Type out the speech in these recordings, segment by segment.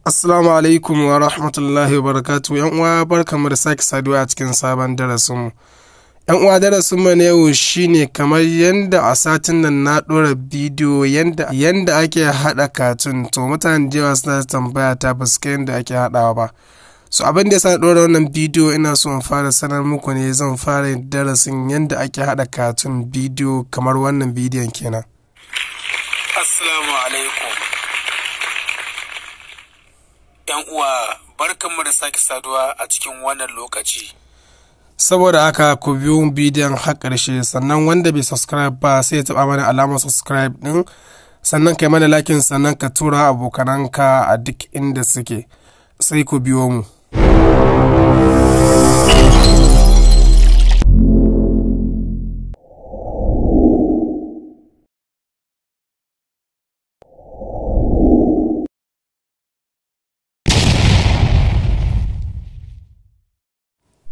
Assalamu alaikum wa rahmatullahi wa barakatuhu. ‘Yan uwa, barkanmu da sake saduwa a cikin sabon darasinmu. ‘Yan uwa, darasinmu na yau shine kamar yadda a satin nan na ɗora bidiyo yanda ake haɗa cartoon. To mutane da yawa suna tambaya ta ba su kai yadda ake haɗawa ba. So abin da ya sa na ɗora wannan bidiyo, ina so in fara sanar muku ne zan fara yin darasin yanda ake haɗa cartoon bidiyo kamar wannan bidiyon kenan. Assalamu alaikum. ‘Yan uwa, barkanmu da sake saduwa a cikin wannan lokaci. Saboda haka ku biyo bidiyon har ƙarshe, sannan wanda bai subscribe ba sai ya taɓa mana alamar subscribe ɗin, sannan kai mana like, sannan ka tura abokananka a duk inda suke. Sai ku biyo mu.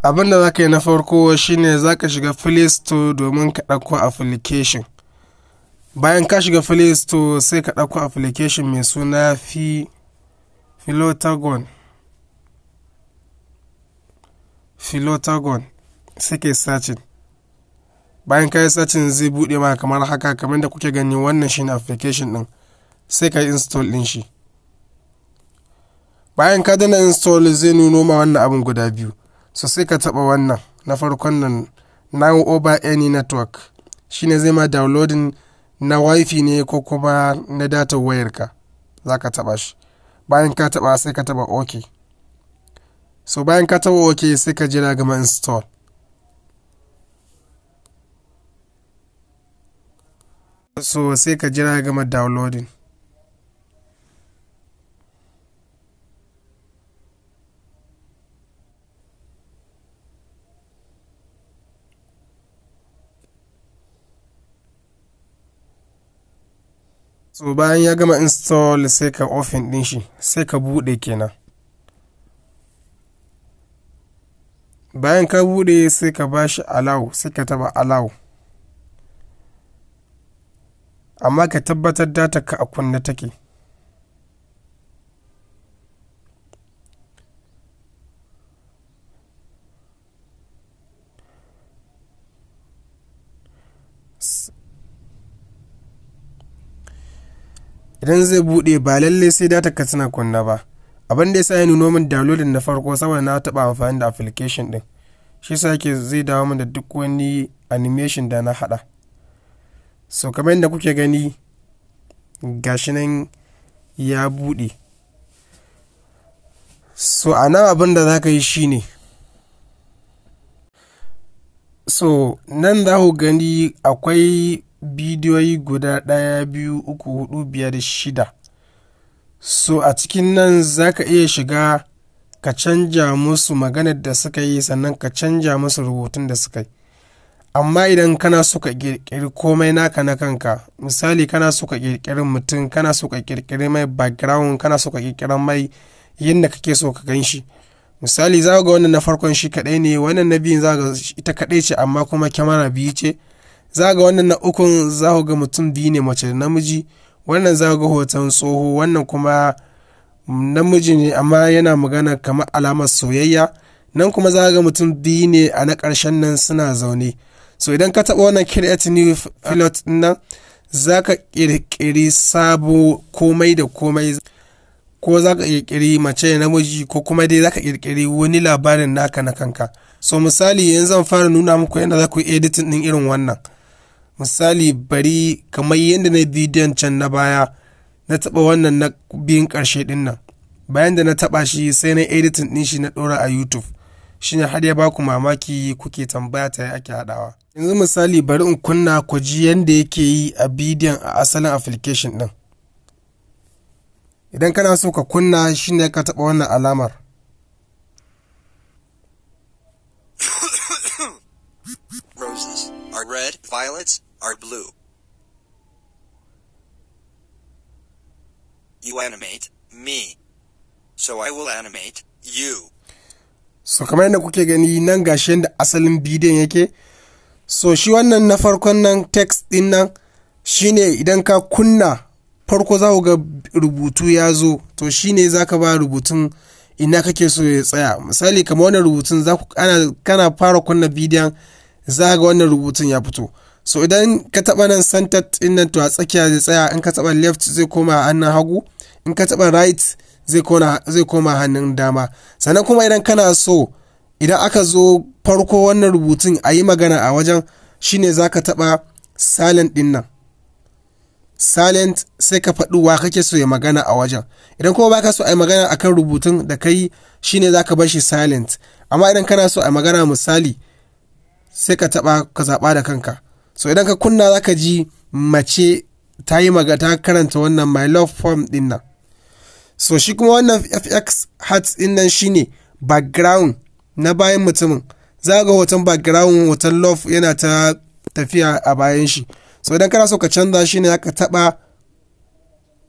Abin da za ka yi na farko shine za ka shiga Play Store domin ka ɗauko application. Bayan ka shiga Play Store, sai ka ɗauko application mai suna Plotagon. Plotagon, sai ka yi searching. Bayan ka yi searching, zai buɗe maka kamar haka, kamar da kuke gani. Wannan shine application ɗin. Sai ka yi install ɗin shi. Bayan ka danna install, zai nuno ma wannan abin guda biyu. So sai ka taɓa wannan na farkon nan, now over any network. Shine zai ma downloading na wifi ne ko kuma na data wayarka. Za ka taɓa shi. Bayan ka taɓa, sai ka taɓa OK. So bayan ka taɓa OK, sai ka jira gama install. So sai ka jira gama downloading. So bayan ya gama install, sai ka open din shi, sai ka bude kenan. Bayan ka bude, sai ka bashi allow, sai ka taba allow. Amma ka tabbatar data ka a kunne take. Idan zai bude, ba lalle sai data ka tana kunna ba. Abin da yasa ya nuno min downloading na farko, saboda na taba amfani da application din, shi yasa yake zai dawo min da duk wani animation da na hada. So kamar yadda kuke gani, gashi nan ya bude. So a nan abin da za ka yi shine, so nan za ku gani akwai bidiyoyi guda ɗaya, biyu, uku, hudu, biyar, shida. So a cikin nan za ka iya shiga ka canja musu maganar da suka yi, sannan ka canja musu rubutun da suka yi. Amma idan kana so ka ƙirƙiri komai naka na kanka, misali kana so ka ƙirƙiri mutum, kana so ka ƙirƙiri mai background, kana so ka ƙirƙiri mai yadda kake so ka gan shi. Misali, za ga wannan na farkon shi kaɗai ne, wannan na biyun za ga ita kaɗai ce amma kuma kyamara biyu ce. Za ga wannan na ukun, za ku ga mutum biyu ne, mace da namiji. Wannan za ga hoton tsoho, wannan kuma namiji ne amma yana magana kamar alamar soyayya. Nan kuma za ga mutum biyu ne a na ƙarshen nan suna zaune. So idan ka taɓa wannan create new pilot ɗin nan, za ka ƙirƙiri sabo komai da komai, ko za ka ƙirƙiri mace da namiji, ko kuma dai za ka ƙirƙiri wani labarin naka na kanka. So misali, yanzu zan fara nuna muku yadda za ku yi editing ɗin irin wannan. Misali, bari kamar yadda na bidiyon can na baya, na taɓa wannan na biyun ƙarshe ɗin nan. Bayan da na taɓa shi, sai na editing ɗin shi, na ɗora a YouTube. Shine har ya baku mamaki kuke tambaya ta ake haɗawa. Yanzu misali, bari in kunna ku ji yadda yake yi a bidiyon a asalin application ɗin. Idan kana so ka kunna, shine ka taɓa wannan alamar. Roses are red, violets are blue. You animate me. So I will animate you. So kamar yadda kuke gani nan, gashi yadda asalin bidiyon yake. So shi wannan na farkon nan, text din nan, shine idan ka kunna farko za ku ga rubutu ya zo, to shine za ka ba rubutun ina kake so ya tsaya. Misali kamar wannan rubutun, kana fara kunna bidiyon za ga wannan rubutun ya fito. So idan ka taba nan center din nan, to a tsakiya zai tsaya. In ka taba left, zai koma hannun hagu. In ka taba right, zai koma hannun dama. Sannan kuma idan kana so idan aka zo farko wannan rubutun a yi magana a wajen, shine za ka taba silent din nan, silent, sai ka faɗi wa kake so ya magana a wajen. Idan kuma baka so a yi magana akan rubutun da kai, shine za ka bar shi silent. Amma idan kana so a yi magana, misali, sai ka taba ka zaɓa da kanka. So idan ka kunna, za ka ji mace ta yi magana, ta karanta wannan "My love poem" din nan. So shi kuma wannan FX hat din nan shine background na bayan mutumin. Za ga hoton background, hoton love yana ta tafiya a bayan shi. So idan kana so ka canza shi ne ka taba.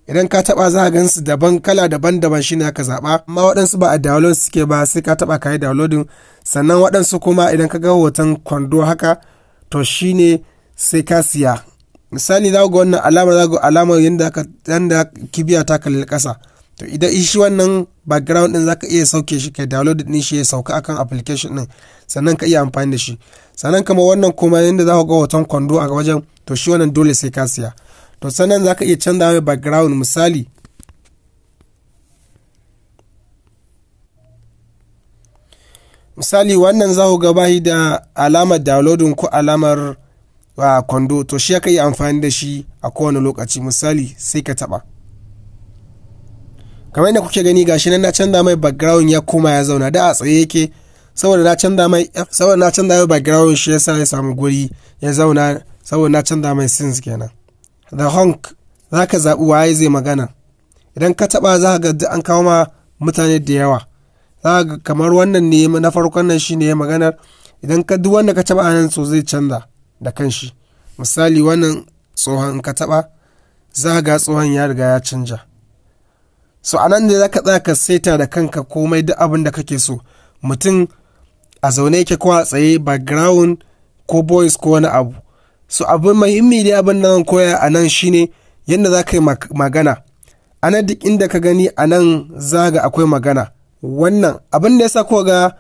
Idan ka taba, za a gansu daban, kala daban-daban, shine aka zaba. Amma waɗansu ba a download suke ba, sai ka taba ka yi downloading. Sannan waɗansu kuma idan ka ga hoton kwando haka, to shine sai ka siya. Misali, za ga wannan alamar, za ga alamar yadda kibiya ta kalli ƙasa. To idan shi wannan background din, zaka iya sauke shi, kai download din shi, ya sauka akan application din, sannan ka iya amfani da shi. Sannan kamar wannan kuma, yadda za ka ga hoton kwando a wajen, to shi wannan dole sai ka siya. To sannan zaka iya canza mai background. Misali, wannan za ku ga bayi da alamar downloading ko alamar kwando, to shi ka iya amfani da shi a kowane lokaci. Misali, sai ka taba. Kamar yadda kuke gani, gashi nan na canza mai background, ya koma ya zauna. Da a tsaye yake, saboda na canza mai background, shi yasa ya samu guri ya zauna, saboda na canza mai scenes kenan. The honk, za ka zaɓi waye zai magana. Idan ka taɓa, za ka ga an kawo ma mutane da yawa. Za ga kamar wannan ne na farkon nan, shine ya maganar. Idan ka duk wanda ka taɓa nan, so zai canza da kanshi. Misali, wannan tsohon, in ka taɓa, za ga tsohon ya riga ya canja. So a nan ne za ka tsaya ka saita da kanka komai, duk abin da kake so, mutum a zaune yake ko a tsaye, background ko voice ko wani abu. So abin muhimmi dai, abin da zan koya a nan shine yadda za ka yi magana. A nan duk inda ka gani a nan, za ga akwai magana. Wannan abin da ya sa ko ga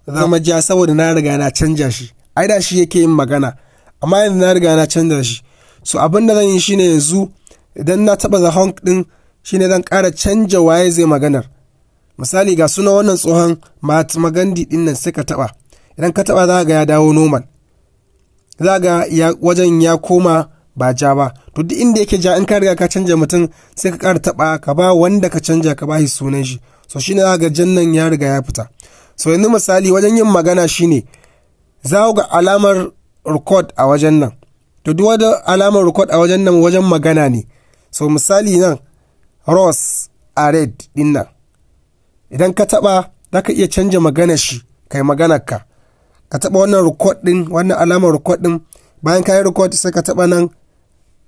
zama ja, saboda na riga na canja shi. Ai da shi yake yin magana, amma yanzu na riga na canza shi. So abin da zan yi shine, yanzu idan na taba the honk din, shine zan ƙara canja waye zai maganar. Misali, ga suna wannan tsohon Mahatma Gandhi din nan, sai ka taba. Idan ka taba, za ga ya dawo normal, za ga wajen ya koma ba ja ba. To duk inda yake ja, in ka riga ka canja mutum, sai ka ƙara taba ka ba wanda ka canja, ka ba shi sunan shi. So shine za ga jan nan ya riga ya fita. So yanzu misali, wajen yin magana shine za ga alamar record a wajen nan. To duk wata alamar record a wajen nan, wajen magana ne. So misali nan, rose a red din nan, idan ka taba, za ka iya canja magana shi, kai maganar ka. Ka taba wannan record din, wannan alamar record din. Bayan ka yi record, sai ka taba nan,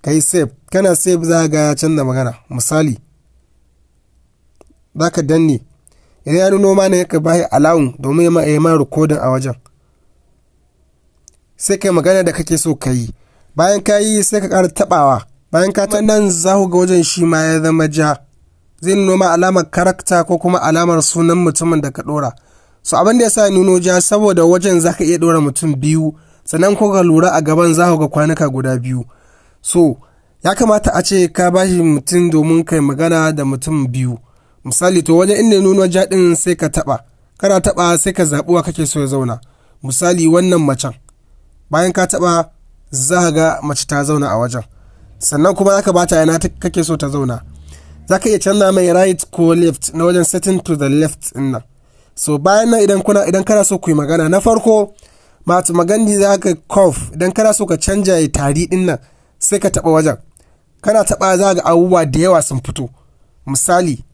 ka yi save. Kana save, za ga ya canza magana. Misali, za ka danne, idan ya nuno ma ne, ka bayi allowing domin ya yi ma recording a wajen, sai kai magana da kake so ka yi. Bayan ka yi, sai ka ƙara tabawa. Bayan ka ta nan, za ku ga wajen shi ma ya zama ja, zai nuno ma alamar character ko kuma alamar sunan mutumin da ka ɗora. So abin da ya sa nuno ja, saboda wajen za ka iya ɗora mutum biyu. Sannan ko ka lura, a gaban za ku ga kwanuka guda biyu. So ya kamata a ce ka bashi mutum domin kai magana da mutum biyu, misali. To wajen inda nuno ja din, sai ka taba. Kana taba, sai ka zaɓi wa kake so ya zauna. Misali, wannan macen. Bayan ka taba, za ga mace ta zauna a wajen. Sannan kuma zaka bata yana kake so ta zauna. Za ka iya canza mai right ko left na wajen setting to the left din nan. So bayan nan, idan kana so ku yi magana, na farko Mahatma Gandhi, za ka cough. Idan kana so ka canja ya tari din nan, sai ka taba wajen. Kana taba, za ga abubuwa da yawa sun fito. Misali,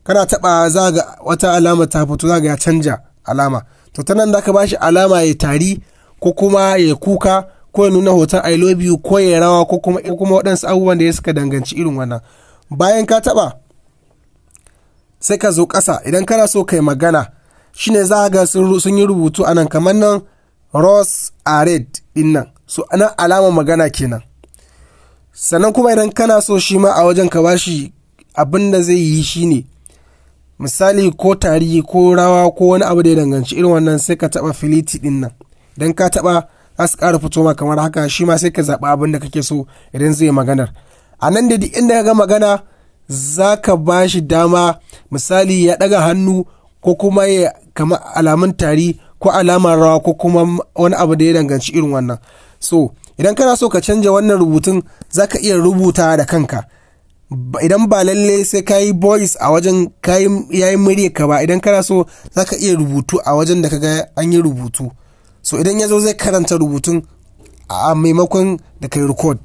kana taba, za ga wata alama ta fito, za ga ya canja alama. To ta nan za ka bashi alama ya tari, ko kuma ya kuka, ko ya nuna hoton "I love you", ko ya rawa, ko kuma waɗansu abubuwan da ya suka danganci irin wannan. Bayan ka taba, sai ka zo ƙasa. Idan kana so kai magana, shine za ga sun yi rubutu a nan, kamar nan, "Rose a red" din nan. So anan alamar magana kenan. Sannan kuma idan kana so shi ma a wajen ka bashi abin da zai yi shine misali ko tari ko rawa ko wani abu da ya danganci irin wannan, sai ka taba filiti din nan. Idan ka taba za su ƙara fito ma kamar haka, shi ma sai ka zaɓi abin da kake so idan zai maganar. A nan da duk inda ka ga magana za ka ba shi dama, misali ya ɗaga hannu ko kuma ya kama alamun tari ko alamar rawa ko kuma wani abu da ya danganci irin wannan. So idan kana so ka canja wannan rubutun za ka iya rubuta da kanka. Idan ba lalle sai ka yi voice a wajen yayin murya ka ba, idan kana so za ka iya rubutu a wajen da ka ga an yi rubutu. So idan ya zo zai karanta rubutun a maimakon da kai record.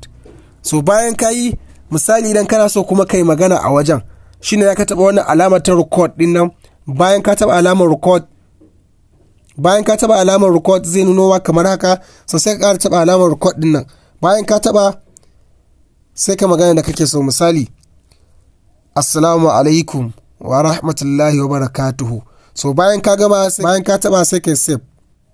So bayan ka yi, misali idan kana so kuma kai magana a wajen, shine za ka taɓa wannan alamar ta record din nan. Bayan ka taɓa alamar record, bayan ka taɓa alamar record zai nuno wa kamar haka. So sai ka ƙara taɓa alamar record din nan. Bayan ka taɓa sai ka magana da kake so, misali assalamu alaikum wa rahmatullahi wa barakatuhu. So bayan ka gama, bayan ka taɓa sai ka save.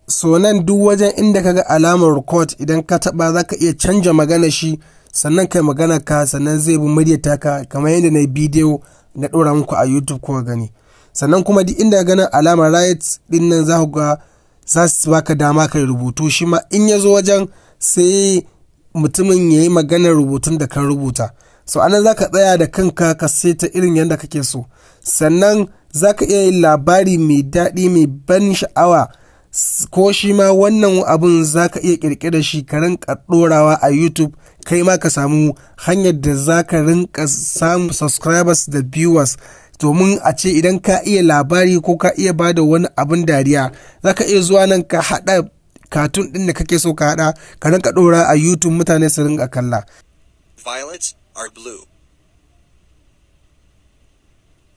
So nan duk wajen inda kaga alamar record idan ka taɓa za ka iya canja magana shi, sannan kai magana ka, sannan zai bi muryar taka kamar yadda na yi bidiyo na ɗora muku a YouTube ko gani. Sannan kuma duk inda ganin alamar right din nan za ku ga za su baka dama kai rubutu, shi ma in ya zo wajen sai mutumin ya yi maganar rubutun da ka rubuta. So anan za ka tsaya da kanka ka saita irin yadda kake so. Sannan za ka iya yin labari mai daɗi mai ban sha'awa, ko shi ma wannan abun za ka iya ƙirƙirar shi ka rinka ɗorawa a YouTube, kai ma ka samu hanyar da za ka rinka samun subscribers da viewers. Domin a ce idan ka iya labari ko ka iya ba da wani abun dariya, za ka iya zuwa nan ka haɗa katun ɗin da kake so ka haɗa ka rinka ɗora a YouTube mutane su rinka kalla. Violets are blue.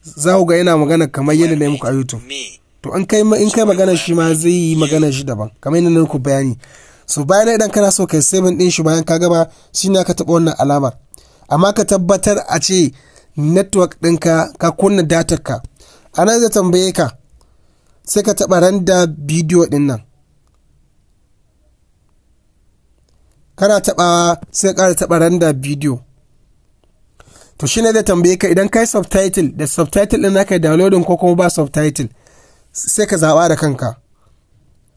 Za ku ga yana magana kamar yadda na yi muku a YouTube. Me. To in kai magana shi ma zai yi magana shi daban kamar yadda na muku bayani. So bayan idan kana so kai saving din shi bayan ka gama, shine ka taɓa wannan alamar. Amma ka tabbatar a ce network ɗinka ka kunna datar ka. A nan zai tambaye ka sai ka taɓa render bidiyo ɗin nan. Kana taɓawa sai ka ƙara taɓa render bidiyo. To shine zai tambaye ka idan kai subtitle, da subtitle ɗin zaka yi downloading ko kuma ba subtitle, sai ka zaɓa da kanka.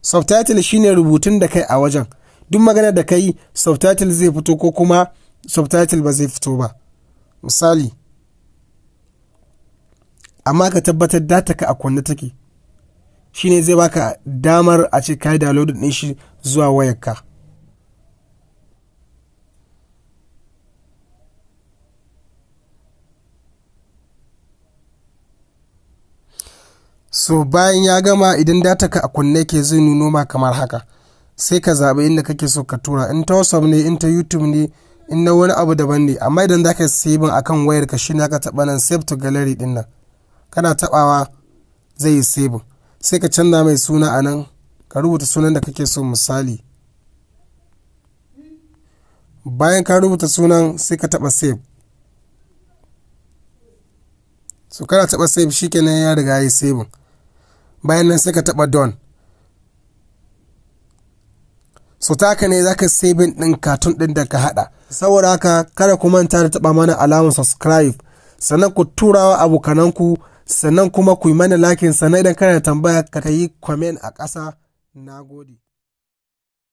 Subtitle shine rubutun da kai a wajen. Duk maganar da kai subtitle zai fito ko kuma subtitle ba zai fito ba. Misali, amma ka tabbatar data ka a kunne take. Shine zai baka damar a ce ka yi downloading ɗin shi zuwa wayarka. So bayan ya gama, idan data ka a kunne ke zai nuno ma kamar haka. Sai ka zaɓi inda kake so ka tura, in ta WhatsApp ne, in ta YouTube ne, in na wani abu daban ne. Amma idan za ka saving akan wayar ka shine ka taɓa nan save to gallery ɗin nan. Kana taɓawa zai yi saving. Sai ka canza mai suna a nan, ka rubuta sunan da kake so misali. Bayan ka rubuta sunan sai ka taɓa save. So kana taɓa save shikenan ya riga ya yi saving. Bayan nan sai ka taɓa done. So ta haka ne zaka saving ɗin cartoon ɗin da ka haɗa. Saboda haka kada ku manta da taɓa mana alamar subscribe, sannan ku turawa abokananku, sannan kuma ku yi mana like, sannan idan kana da tambaya ka yi comment a ƙasa. Na gode.